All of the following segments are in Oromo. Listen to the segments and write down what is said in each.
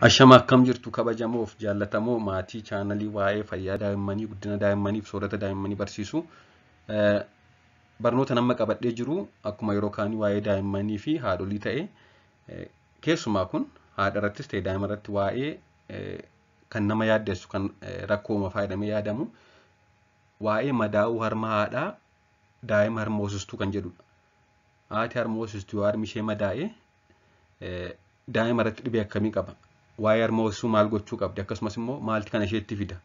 Ashama akkam jirtu kabajamoof jaallatamoo maatii chaanalii waa'ee fayyaa daa'immanii guddina daa'immanii fi soorata daa'immanii barsiisu. Barnoota nama qabadhee jiru akkuma yeroo kaanii waa'ee daa'immanii fi haadholii ta'e keessumaa kun haadha irrattis ta'e daa'ima irratti waa'ee kan nama yaaddessu kan rakkoo uumamaa jedhamee yaadamu waa'ee madaa'uu harma haadhaa daa'ima harma hoosistuu kan jedhudha. Haati harma hoosistuu yoo harmi ishee madaa'e daa'ima irratti dhibee akkamii qaba? Waa'ee harma hoosisuu maal gochuu qabdi? Akkasumas immoo maalti kana isheetti fida?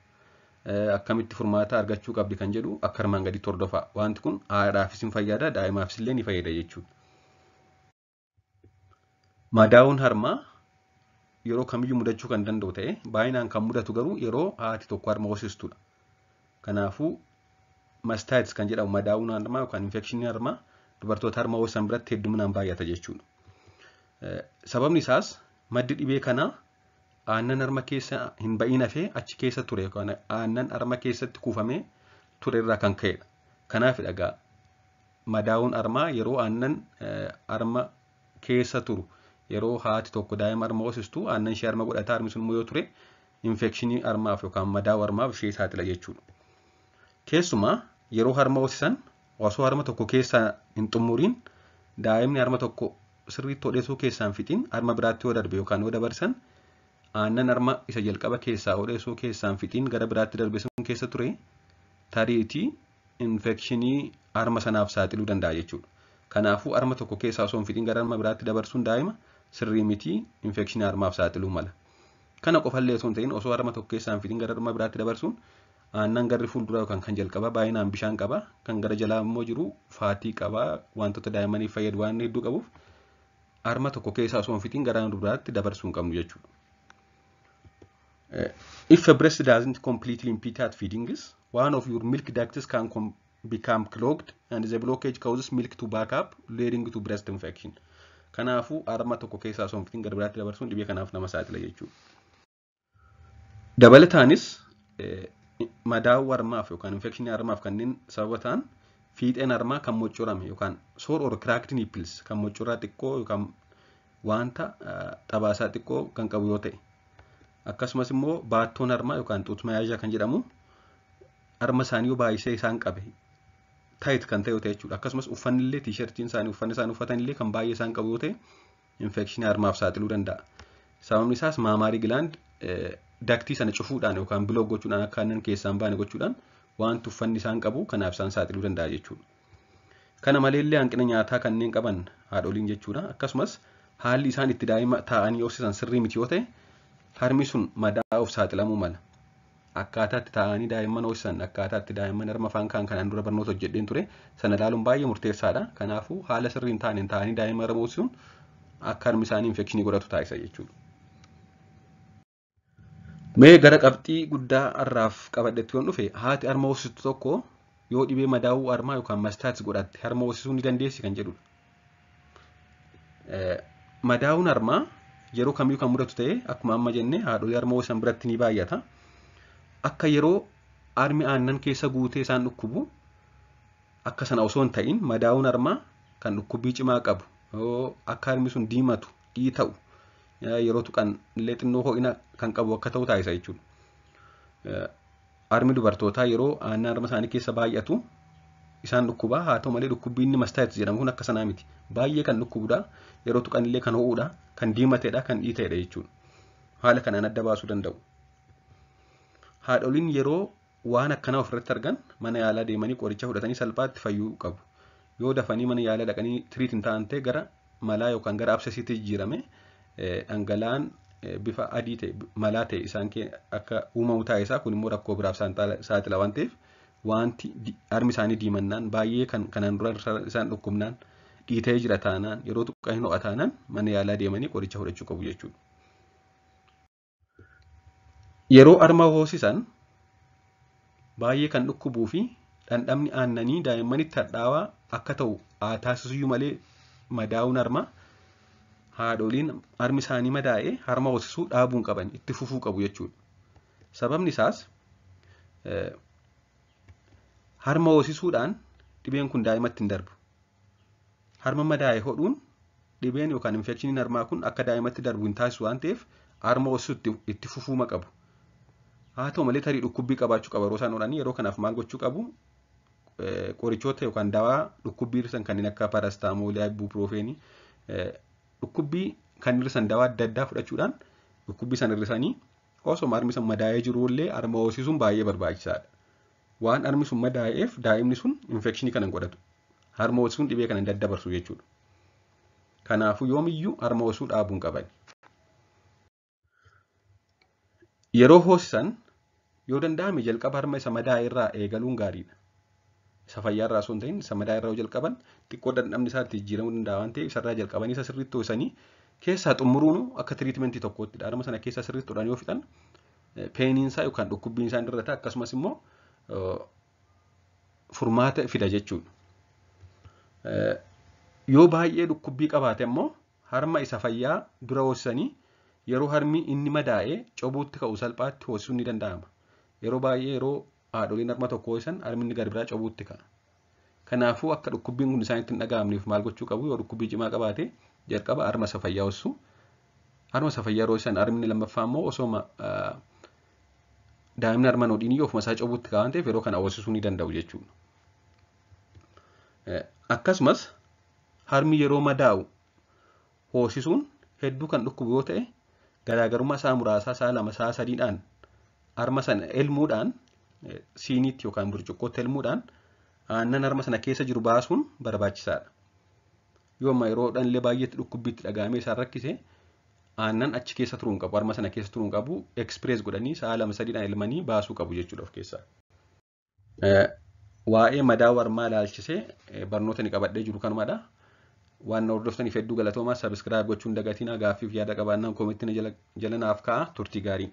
Akkamitti furmaata argachuu qabdi kan jedhu akka armaan gadiitti hordofaa. Wanti kun haadhaafis ni fayyada, daa'imaafis illee ni fayyada jechuudha. Madaa'uun harmaa yeroo kamiyyuu mudachuu kan danda'u ta'e baay'inaan kan mudatu garuu yeroo haati tokko harma hoosistudha. Kanaafuu mastitis kan jedhamu madaa'uun harmaa yookaan infekshinii harmaa dubartoota harma hoosisan biratti hedduminaan baay'ata jechuudha. Sababni isaas maddi dhibee kanaa aannan harma keessa hin ba'iin hafee achi keessa ture yookaan aannan harma keessatti kuufamee ture irraa kan ka'edha. Kanaaf egaa madaa'uun harmaa yeroo aannan harma keessa turu yeroo haati tokko daa'ima harma hoosistu aannan ishee harma godhataa harmi sun immoo yoo ture infekshinii harmaaf yookaan madaa'uu harmaaf ishee saaxila jechuudha. Keessumaa yeroo harma hoosisan osoo harma tokko keessaa hin xumuriin daa'imni harma tokko sirriitti hodheesuu keessaa hin fixiin harma biraatti yoo darbe yookaan yoo dabarsan aannan harma isa jalqaba keessaa hodheesuu keessaa hin fixiin gara biraatti darbe sun keessa ture tariitii infekshinii harma sanaaf saaxiluu danda'a jechuudha. Kanaafuu harma tokko keessaa osoo hin fixiin gara harma biraatti dabarsuun daa'ima sirrii miti infekshinii harmaaf saaxiluu mala. Kana qofallee osoo hin ta'in osoo harma tokko keessaa hin fixiin gara harma biraatti dabarsuun aannan garri fuulduraa yookaan kan jalqabaa baay'inaan bishaan qaba kan gara jalaa immoo jiru faatii qaba wantoota daa'immaniif fayyadu waan hedduu qabuuf harma tokko keessaa osoo hin fixiin gara harma biraatti dabarsuu hin qabnu jechuudha. If a breast doesn't completely empty at feedings, one of your milk ducts can become clogged and the blockage causes milk to back up, leading to breast infection. Kanaafuu harma tokko keessaa osoo hin fixiin gara biraatti dabarsuun dhibee kanaaf nama saaxila jechuudha. Dabalataanis madaa'uu harmaaf yookaan infekshinii harmaaf kanneen sababa ta'an fiixeen harmaa kan moccorame yookaan sore or cracked nipples kan moccoraa xiqqoo yookaan wanta xabaasaa xiqqoo kan qabu yoo ta'e akkasumas immoo baattoon harmaa yookaan ጡት መያዣ kan jedhamu harma isaanii yoo baay'isee isaan qabe tight kan ta'e yoo ta'e jechuudha. Akkasumas uffanni illee tiishartiin isaanii uffanni isaan uffatan illee kan baay'ee isaan qabu yoo ta'e infekshinii harmaaf saaxiluu danda'a. Sababni isaas mammary gland ductii sana cufuudhaan yookaan block gochuudhaan akka aannan keessaa hin baane gochuudhaan wanti uffanni isaan qabu kanaaf isaan saaxiluu danda'a jechuudha. Kana maleellee hanqina nyaataa kanneen qaban haadholiin jechuudha. Akkasumas haalli isaan itti daa'ima taa'anii hoosisan sirrii miti yoo ta'e harmi sun madaa'uuf saaxilamuu mala. Akkaataa itti taa'anii daa'imman hoosisan akkaataa itti daa'imman harma afaan kaan kanaan dura barnoota hojjedheen ture sana ilaaluun baay'ee murteessaadha. Kanaafuu haala sirrii hin taaneen taa'anii daa'ima harma hoosisuun akka harmi isaanii infekshinii godhatu taasisa jechuudha. Mee gara qabxii guddaa har'aaf qabadhetti yoon dhufe haati harma hoosistu tokko yoo dhibee madaa'uu harmaa yookaan mastitis godhatte harma hoosisuu ni dandeessi kan jedhudha. Madaa'uun harmaa yeroo kamiyyuu kan mudatu ta'e akkuma amma jenne haadholii harma hoosisan biratti ni baay'ata. Akka yeroo harmi aannan keessa guutee isaan dhukkubu akka sana osoo hin ta'in madaa'uun harmaa kan dhukkubbii cimaa qabu akka harmi sun diimatu dhiita'u yeroo tuqan illee xinnoo ho'ina kan qabu akka ta'u taasisa jechuudha. Harmi dubartootaa yeroo aannan harma isaanii keessa baay'atu isaan dhukkubaa haa ta'u malee dhukkubbii inni mastitis jedhamu kun akka sanaa miti. Baay'ee kan dhukkubudha. Yeroo tuqan illee kan ho'uudha, kan diimateedha, kan dhiita'edha jechuudha. Haala kanaan adda baasuu danda'u. Haadholiin yeroo waan akkanaa ofirratti argan mana yaalaa deemanii qoricha fudhatanii salphaatti fayyuu qabu. Yoo dafanii mana yaalaa dhaqanii treat hin ta'an ta'e gara malaa yookaan gara abscessiitti jijjiirame dhangala'aan bifa adii ta'e malaa ta'e isaan akka uumamu taasisaa kun immoo rakkoo biraaf saaxila waan ta'eef wanti harmi isaanii diimannaan baay'ee kan kanaan dura isaan dhukkubnaan dhiitee jira taanaan yeroo tuqaa hin ho'a taanaan mana yaalaa deemanii qoricha fudhachuu qabu jechuudha. Yeroo harma hoosisan baay'ee kan dhukkubuu fi dhandhamni aannanii daa'immanitti hadhaawaa akka ta'u haa taasisuyyuu malee madaa'uun harmaa haadholiin harmi isaanii madaa'ee harma hoosisuu dhaabuu hin qaban itti fufuu qabu jechuudha. Sababni isaas harma hoosisuudhaan dhibeen kun daa'imatti hin darbu. Harma madaa'e hodhuun dhibeen yookaan infekshiniin harmaa kun akka daa'imatti darbu hin taasisu waan ta'eef Harma hoosisuu itti fufuuma qabu. Haa ta'u malee tarii dhukkubbii qabaachuu qaba yeroo isaan hodhanii yeroo kanaaf maal gochuu qabu? Qorichoota yookaan dawaa dhukkubbii hir'isan kanneen akka parastaamoolii, ibuupiroofeenii dhukkubbii kan hir'isan dawaa adda addaa fudhachuudhaan dhukkubbii sana hir'isanii osoo harmi sun madaa'ee jiru illee harma hoosisuun baay'ee barbaachisaadha. Waan harmi sun madaa'eef daa'imni sun infekshinii kana hin godhatu. Harma hoosisuun dhibee kana hin daddabarsu jechuudha. Kanaafuu yoomiyyuu harma hoosisuu dhaabuu hin qaban. Yeroo hoosisan yoo danda'ame jalqaba harma isa madaa'e irraa eegaluun gaariidha. Isa fayyaa irraa osoo hin ta'in isa madaa'e irraa yoo jalqaban xiqqoo dhandhamni isaa itti jijjiiramuu danda'a waan ta'eef isarraa jalqabanii isa sirriitti hoosisanii keessaa xumuruun akka tiriitmentii tokkoottidha. Harma sana keessaa sirriitti hodhanii yoo fixan peeniin isaa yookaan dhukkubbiin isaa hin hir'ata akkasumas immoo furmaata fida jechuudha. Yoo baay'ee dhukkubbii qabaate immoo harma isa fayyaa dura hoosisanii yeroo harmi inni madaa'ee cobuutti ka'u salphaatti hoosisuun ni danda'ama. Yeroo baay'ee yeroo haadholiin harma tokko hoosisan harmi inni gara biraa cobuutti ka'a. Kanaafuu akka dhukkubbiin kun isaanitti hin dhaga'amneef maal gochuu qabu yoo dhukkubbii cimaa qabaate jalqaba harma isa fayyaa hoosisu. Harma isa fayyaa yeroo hoosisan harmi inni lammaffaa immoo osooma daa'imni harma hin hodhiin ofuma isaa cobuutti ka'a waan ta'eef yeroo kana hoosisuu ni danda'u jechuudha. Akkasumas harmi yeroo madaa'u hoosisuun hedduu kan dhukkubu yoo ta'e garaagarummaa sa'a muraasaa sa'a 2 sa'a 3dhaan harma sana elmuudhaan siiniitti yookaan burcuqqootti elmuudhaan aannan harma sana keessa jiru baasuun barbaachisaadha. Yoo amma yeroo illee baay'eetti dhukkubbiitti dhaga'amee isaan rakkise aannan achi keessa turuu hin qabu harma sana keessa turuu hin qabu eksprees godhanii sa'a 2 3dhaan elmanii baasuu qabu jechuudha of keessaa. Waa'ee madaa harmaa ilaalchisee barnoota ni qabadhee jiru kanumadha. Waan na hordoftaniif hedduu galatoomaa. Sabiskiraayib gochuun dagatinaa. Gaaffiif yaada qabaannaan koomentii jala naaf kaa'aa. Turtii gaarii.